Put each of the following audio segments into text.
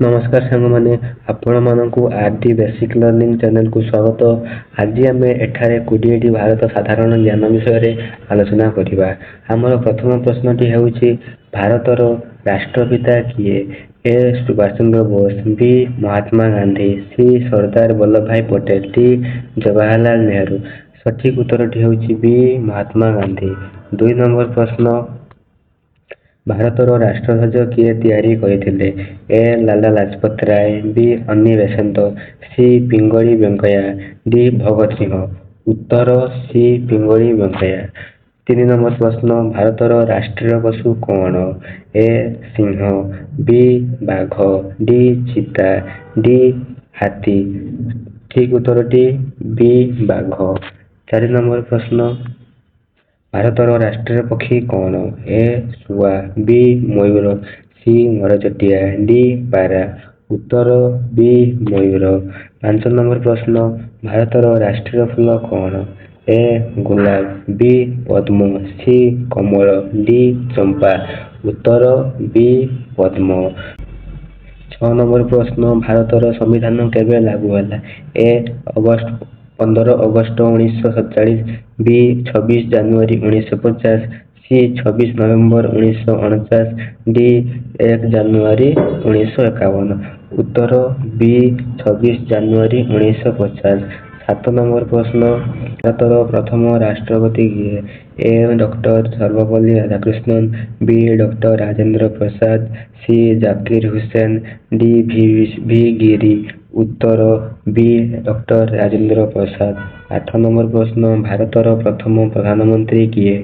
ନମସ୍କାର ସାଙ୍ଗମାନେ, ଆପଣମାନଙ୍କୁ ଆର୍ ଡି ବେସିକ୍ ଲର୍ଣ୍ଣିଂ ଚ୍ୟାନେଲକୁ ସ୍ୱାଗତ। ଆଜି ଆମେ ଏଠାରେ 20ଟି ଭାରତ ସାଧାରଣ ଜ୍ଞାନ ବିଷୟରେ ଆଲୋଚନା କରିବା। ଆମର ପ୍ରଥମ ପ୍ରଶ୍ନଟି ହେଉଛି, ଭାରତର ରାଷ୍ଟ୍ରପିତା କିଏ? ଏ ସୁଭାଷ ଚନ୍ଦ୍ର ବୋଷ, ବି ମହାତ୍ମା ଗାନ୍ଧୀ, ସି ସର୍ଦ୍ଦାର ବଲ୍ଲଭ ଭାଇ ପଟେଲ, ଡି ଜବାହରଲାଲ ନେହେରୁ। ସଠିକ ଉତ୍ତରଟି ହେଉଛି ବି ମହାତ୍ମା ଗାନ୍ଧୀ। 2 ନମ୍ବର ପ୍ରଶ୍ନ, ଭାରତର ରାଷ୍ଟ୍ରଧ୍ୱଜ କିଏ ତିଆରି କରିଥିଲେ? ଏ ଲାଲା ଲାଜପତ ରାୟ, ବି ଆନି ବେସନ୍ତ, ସି ପିଙ୍ଗଳି ଭେଙ୍କୟା, ଡି ଭଗତ ସିଂହ। ଉତ୍ତର ସି ପିଙ୍ଗଳି ଭେଙ୍କୟା। 3 ନମ୍ବର ପ୍ରଶ୍ନ, ଭାରତର ରାଷ୍ଟ୍ରୀୟ ପଶୁ କଣ? ଏ ସିଂହ, ବି ବାଘ, ଡି ଚିତା, ଡି ହାତୀ। ଠିକ ଉତ୍ତରଟି ବି ବାଘ। 4 ନମ୍ବର ପ୍ରଶ୍ନ, ଭାରତର ରାଷ୍ଟ୍ରୀୟ ପକ୍ଷୀ କଣ? ଏ ଶୁଆ, ବି ମୟୂର, ସି ଘରଚଟିଆ, ଡି ପାରା। ଉତ୍ତର ବି ମୟୂର। 5 ନମ୍ବର ପ୍ରଶ୍ନ, ଭାରତର ରାଷ୍ଟ୍ରୀୟ ଫୁଲ କଣ? ଏ ଗୋଲାପ, ବି ପଦ୍ମ, ସି କମଳ, ଡି ଚମ୍ପା। ଉତ୍ତର ବି ପଦ୍ମ। 6 ନମ୍ବର ପ୍ରଶ୍ନ, ଭାରତର ସମ୍ବିଧାନ କେବେ ଲାଗୁ ହେଲା? ଏ ଅଗଷ୍ଟ 15 ଅଗଷ୍ଟ 1947, ବି 26 ଜାନୁଆରୀ 1950, ସି 26 ନଭେମ୍ବର 1949, ଡି 1 ଜାନୁଆରୀ 1951। ଉତ୍ତର ବି 26 ଜାନୁଆରୀ 1950। 7 ନମ୍ବର ପ୍ରଶ୍ନ, ଭାରତର ପ୍ରଥମ ରାଷ୍ଟ୍ରପତି କିଏ? ଏ ଡକ୍ଟର ସର୍ବପଲ୍ଲୀ ରାଧାକୃଷ୍ଣନ, ବି doctor Rajendra Prasad, C Zakir Hussain, D V V ଗିରି। ଉତ୍ତର ବି ଡକ୍ଟର ରାଜେନ୍ଦ୍ର ପ୍ରସାଦ। 8 ନମ୍ବର ପ୍ରଶ୍ନ, ଭାରତର ପ୍ରଥମ ପ୍ରଧାନମନ୍ତ୍ରୀ କିଏ?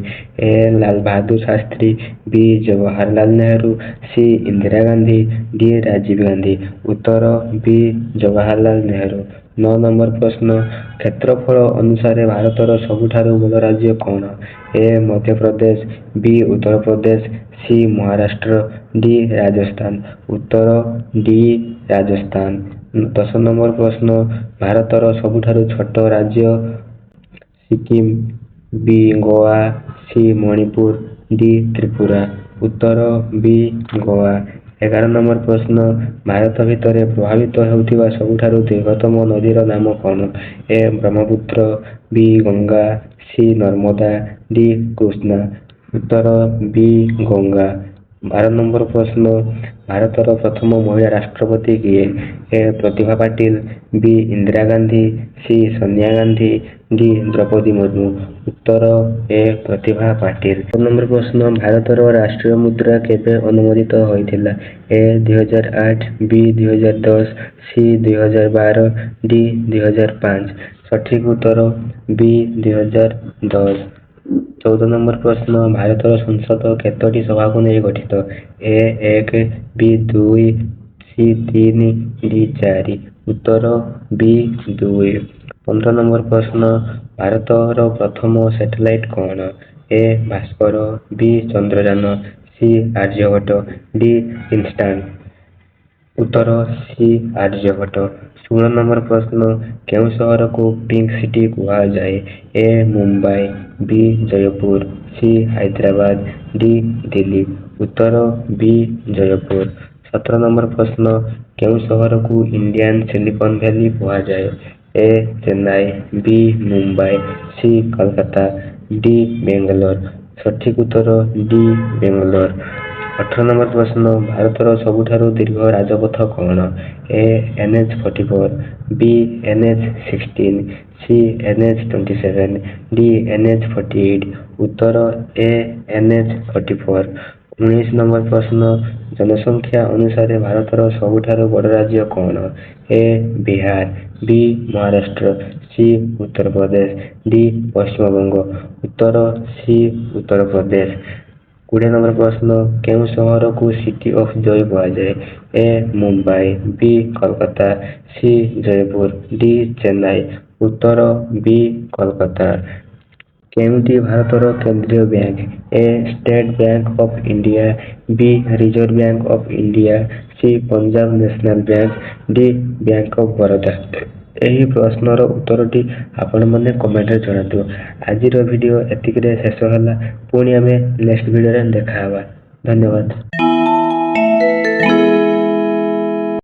ଏ ଲାଲ ବାହାଦୁର ଶାସ୍ତ୍ରୀ, ବି ଜବାହରଲାଲ ନେହେରୁ, ସି ଇନ୍ଦିରା ଗାନ୍ଧୀ, ଡି ରାଜୀବ ଗାନ୍ଧୀ। ଉତ୍ତର ବି ଜବାହରଲାଲ ନେହେରୁ। 9 ନମ୍ବର ପ୍ରଶ୍ନ, କ୍ଷେତ୍ରଫଳ ଅନୁସାରେ ଭାରତର ସବୁଠାରୁ ବଡ଼ ରାଜ୍ୟ କଣ? ଏ ମଧ୍ୟପ୍ରଦେଶ, ବି ଉତ୍ତରପ୍ରଦେଶ, ସି ମହାରାଷ୍ଟ୍ର, ଡି ରାଜସ୍ଥାନ। ଉତ୍ତର ଡି ରାଜସ୍ଥାନ। 10 ନମ୍ବର ପ୍ରଶ୍ନ, ଭାରତର ସବୁଠାରୁ ଛୋଟ ରାଜ୍ୟ? ସିକିମ, ବି ଗୋଆ, ସି ମଣିପୁର, ଡି ତ୍ରିପୁରା। ଉତ୍ତର ବି ଗୋଆ। 11 ନମ୍ବର ପ୍ରଶ୍ନ, ଭାରତ ଭିତରେ ପ୍ରବାହିତ ହେଉଥିବା ସବୁଠାରୁ ଦୀର୍ଘତମ ନଦୀର ନାମ କଣ? ଏ ବ୍ରହ୍ମପୁତ୍ର, ବି ଗଙ୍ଗା, ସି ନର୍ମଦା, ଡି କୃଷ୍ଣା। ଉତ୍ତର ବି ଗଙ୍ଗା। 12 ନମ୍ବର ପ୍ରଶ୍ନ, ଭାରତର ପ୍ରଥମ ମହିଳା ରାଷ୍ଟ୍ରପତି କିଏ? ଏ ପ୍ରତିଭା ପାଟିଲ, ବି ଇନ୍ଦିରା ଗାନ୍ଧୀ, ସି ସୋନିଆ ଗାନ୍ଧୀ, ଡି ଦ୍ରୌପଦୀ ମୁର୍ମୁ। ଉତ୍ତର ଏ ପ୍ରତିଭା ପାଟିଲ। ନମ୍ବର ପ୍ରଶ୍ନ, ଭାରତର ରାଷ୍ଟ୍ରୀୟ ମୁଦ୍ରା କେବେ ଅନୁମୋଦିତ ହୋଇଥିଲା? ଏ 2008, ବି 2010, ସି 2012, ଡି 2005। ସଠିକ ଉତ୍ତର ବି 2010। 14 ନମ୍ବର ପ୍ରଶ୍ନ, ଭାରତର ସଂସଦ କେତୋଟି ସଭାକୁ ନେଇ ଗଠିତ? ଏ 1, ବି 2, ସି 3, ଡି 4। ଉତ୍ତର ବି 2। 15 ନମ୍ବର ପ୍ରଶ୍ନ, ଭାରତର ପ୍ରଥମ ସ୍ୟାଟେଲାଇଟ କଣ? ଏ ଭାସ୍କର, ବି Chandrayaan, C Aryabhata, D INSAT. ଉତ୍ତର ସି ଆର୍ଯ୍ୟଭଟ୍ଟ। 16 ନମ୍ବର ପ୍ରଶ୍ନ, କେଉଁ ସହରକୁ ପିଙ୍କ ସିଟି କୁହାଯାଏ? ଏ ମୁମ୍ବାଇ, ବି ଜୟପୁର, ସି ହାଇଦ୍ରାବାଦ, ଡି ଦିଲ୍ଲୀ। ଉତ୍ତର ବି ଜୟପୁର। 17 ନମ୍ବର ପ୍ରଶ୍ନ, କେଉଁ ସହରକୁ ଇଣ୍ଡିଆନ ସିଲିକନ ଭ୍ୟାଲି କୁହାଯାଏ? ଏ ଚେନ୍ନାଇ, ବି ମୁମ୍ବାଇ, ସି କୋଲକାତା, ଡି ବେଙ୍ଗାଲୋର। ସଠିକ ଉତ୍ତର ଡି ବେଙ୍ଗାଲୋର। 18 ନମ୍ବର ପ୍ରଶ୍ନ, ଭାରତର ସବୁଠାରୁ ଦୀର୍ଘ ରାଜପଥ କଣ? ଏ NH 44, ବି NH 16, C NH 27, D NH 48। ଉତ୍ତର ଏ NH 44। 19 number ପ୍ରଶ୍ନ, ଜନସଂଖ୍ୟା ଅନୁସାରେ ଭାରତର ସବୁଠାରୁ ବଡ଼ ରାଜ୍ୟ କଣ? ଏ ବିହାର, ବି ମହାରାଷ୍ଟ୍ର, ସି ଉତ୍ତରପ୍ରଦେଶ, ଡି ପଶ୍ଚିମବଙ୍ଗ। ଉତ୍ତର ସି ଉତ୍ତରପ୍ରଦେଶ। 20 ନମ୍ବର ପ୍ରଶ୍ନ, କେଉଁ ସହରକୁ ସିଟି ଅଫ ଜୟ କୁହାଯାଏ? ଏ ମୁମ୍ବାଇ, ବି କୋଲକାତା, ସି ଜୟପୁର, ଡି ଚେନ୍ନାଇ। ଉତ୍ତର ବି କୋଲକାତା। କେଉଁଟି ଭାରତର କେନ୍ଦ୍ରୀୟ bank? A state bank of India, B reserve bank of India, C Punjab national bank, D bank of Baroda. ଏହି ପ୍ରଶ୍ନର ଉତ୍ତରଟି ଆପଣମାନେ କମେଣ୍ଟରେ ଜଣାନ୍ତୁ। ଆଜିର ଭିଡ଼ିଓ ଏତିକିରେ ଶେଷ ହେଲା। ପୁଣି ଆମେ ନେକ୍ସଟ ଭିଡ଼ିଓରେ ଦେଖା ହେବା। ଧନ୍ୟବାଦ।